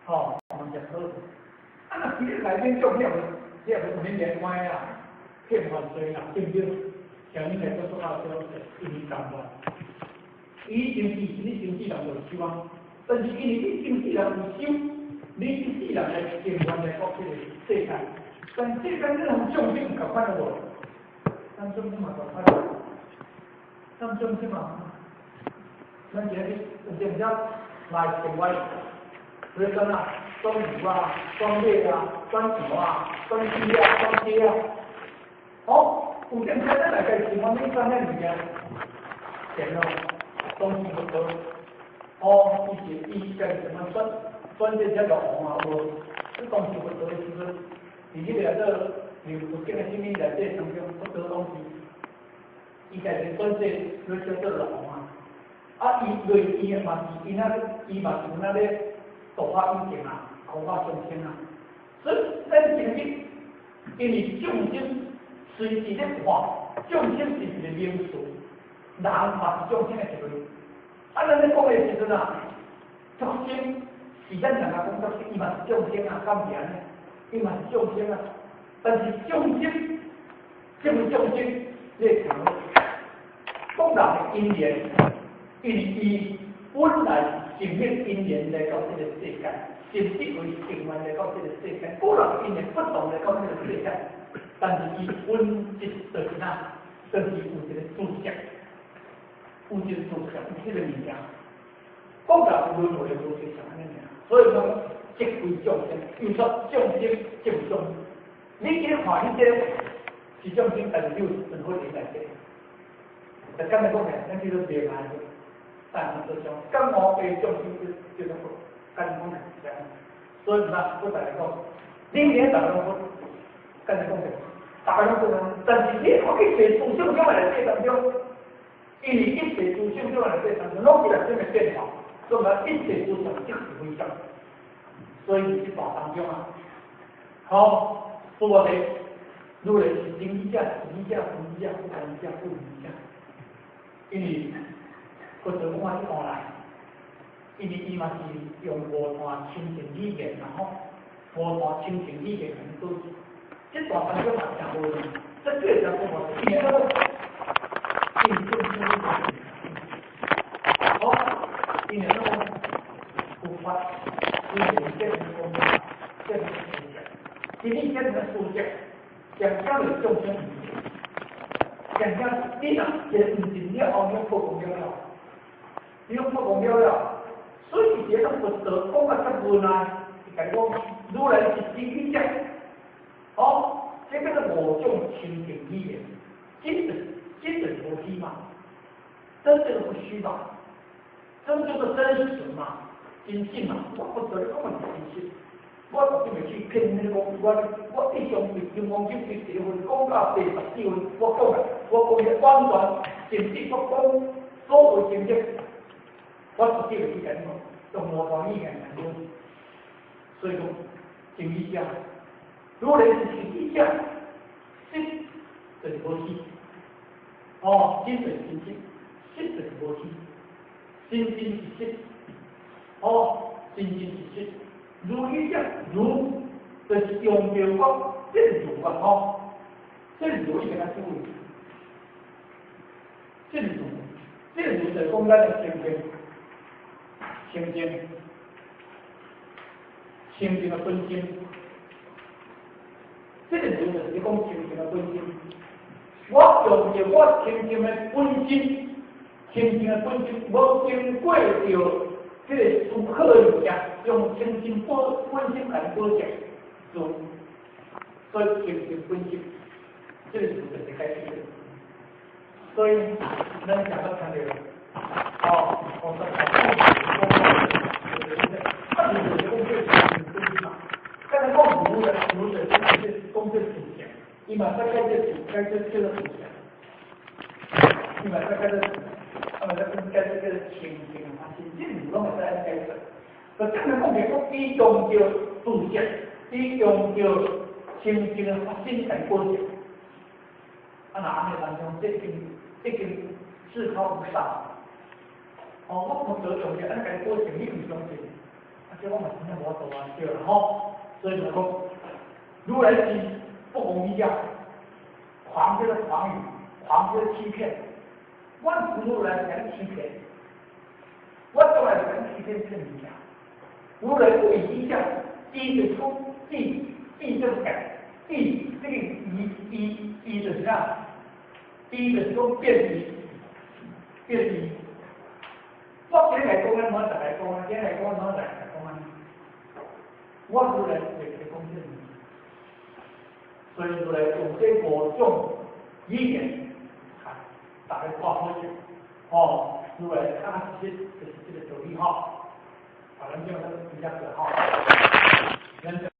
吼，嘛是好。啊，若是你內面眾了，你也毋免連歪啊，騙犯罪啦，對毋對？像恁來做做較少，因為甘願。伊經濟是你經濟人有收啊，但是因為你經濟人有收，你一世人來甘願來過這個世界，但世間你通眾生有仝款的無？咱眾生嘛仝款，咱眾生嘛，咱今日有陣時來成為，比如講啊，選牛啊，選馬啊，選羊啊，選雞啊，選雞啊，好，有陣時咱來家喜歡你選遐物件，電腦東西不多，哦，伊是伊家己怎麼選選這只個王啊無，這東西不多的時陣，佇彼個做劉佛經的什麼內底當中不多東西，伊家己選這叫叫做王啊，啊，伊對伊嘛是伊那伊嘛是有那咧度化有情啊，苦化眾生啊，所以咱今日因為眾生隨時咧看，眾生是一個名詞，人嘛是眾生的一類。啊，咱咧講的時陣啊，畜生是咱人啊講畜生，伊嘛是眾生啊，敢是按呢？伊嘛是眾生啊，但是眾生，這個眾生，你會聽好，講人的因緣，因為伊本來是生命因緣來到這個世間，甚至為成願來到這個世間，個人因緣不同來到這個世間，但是伊本質就是哪，就是有一個知識，有一個知識，有這個物件。講人輪迴的邏輯是按呢爾，所以講即為眾生，又說眾生即為眾生。你去看彼個是眾生，但是你有輪迴的內底。就簡單講起來，咱叫做明愛，但是就像感悟的眾生就叫做簡單講來是按呢。所以嘛，我再來講，你連逐個攏簡單講者，逐個攏講，但是你看一切思想中內底當中，因為一切思想中內底當中，攏是來啥物變化，所以嘛，一切思想即是非常。所以佇這段當中啊，好，說我咧，如來是真語者、實語者、無語者、不可語者、不語者，因為佛陀講啊，這來，因為伊嘛是用無斷清淨語言嘛吼，無斷清淨語言來導致，這段當中嘛誠無用，這句誠無用，因為啥物？因為眾生好，因為啥物？有法，因為這個講法，這個思想，因為這個思想，講講的眾生，講講你若一個毋信了後，你破功了了，你攏破功了了，所以伊這種佛陀講啊遮無奈，伊共你講，如來是真語者，哦，這叫做五種清淨語言，真的真的無虛嘛，真正的不虛嘛，真正的真實嘛，真信嘛，我佛陀咧講嘛是真實，我絕對袂去騙你講，我一向對金剛經第一分講到第14分，我講啊，我講的完全甚至我講所有經典，我絕對袂去共你講，用無斷語言來講，所以講真語者，如來是實語者，實就是無虛，哦，真就是真實，實就是無虛，真真是實，哦，真真是實。如語者，如就是用著講，這是如啊吼，這如一定要注意，這如，這如就是講咱的清淨，清淨，清淨的本心，這個如就是講清淨的本心。我用著我清淨的本心，清淨的本心，無經過著這個思考的物件，用清淨本本心來保證，做，所以清淨本心，這個是就是解釋的。所以咱講到聽著，哦，我說講講，啊，就是講這清淨本心嘛。剛才講如的，如的就是講這思想，伊嘛使解這解這叫做思想，伊嘛使解這，啊嘛使解這叫做清淨啊，是這如攏會使按呢解釋。就這樣講起，講伊用著思想，伊用著清淨的發心來保證。啊，若按呢當中，這已經已經至高無上。哦，我佛陀用著按呢共保證，你毋相信？啊，這我嘛真正無法度啊，對啦吼。所以就講，如來是不講理啊，狂這個誑語，狂這個欺騙。阮如來是講欺騙，我從來是講欺騙這個物件。如來不以一相，依就出，異異就改，異這個異異異就是啥？異就是講變異，變異。我今日來講，咱明仔來講，今日來講，明仔來講安尼。我如來會講這個物件，所以如來用這五種語言，大家看好者，吼，如來確實就是這個道理吼。好，咱就比較個吼，咱。